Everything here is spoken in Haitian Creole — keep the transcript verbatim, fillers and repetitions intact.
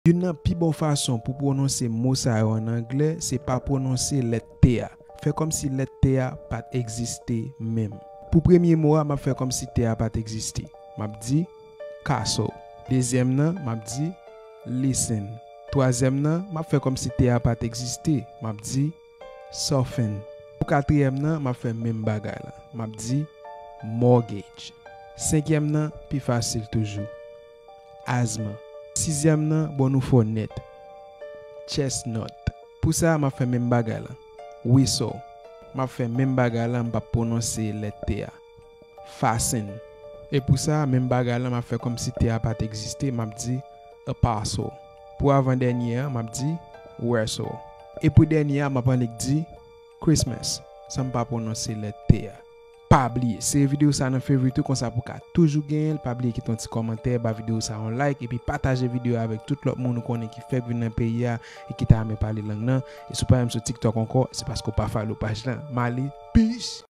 Youn nan pi bon fason pou pwononse mo sa yo ann anglè, se pa pwononse lèt T a. Fè kòmsi lèt T a pa t egziste menm. Pou premye mo a, m ap fè kòmsi T a pa t egziste. M ap di castle. Dezyèm nan, m ap di listen. Twazyèm nan, m ap fè kòmsi T a pa t egziste. M ap di soften. Pou katriyèm nan, m ap fè menm bagay la. M ap di mortgage. Senkyèm nan, pi fasil toujou. Asthma. Sizyèm nan, bon nou fò nèt. Chestnut. Pou sa, m ap fè menm bagay la. Whistle. M ap fè menm bagay la, m p ap pwononse lèt T a. Fasten. E pou sa, menm bagay la, m ap fè kòmsi T a pa t egziste, m ap di apostle. Pou avan dènye a, m ap di wrestle. E pou dènye a, m ap annik di Christmas, san m pa pwononse lèt T a. Pa bliye, sere videyo sa nan favorite ou, konsa pou w ka toujou genyen l. Pa bliye kite yon ti kòmantè, ba videyo sa yon like, epi pataje videyo a avèk tout lòt moun ou konnen ki fèk vin nan peyi a e ki ta renmen pale lang nan. E si w pa menm sou TikTok ankò, se paske w pa follow paj lan. M ale, peace!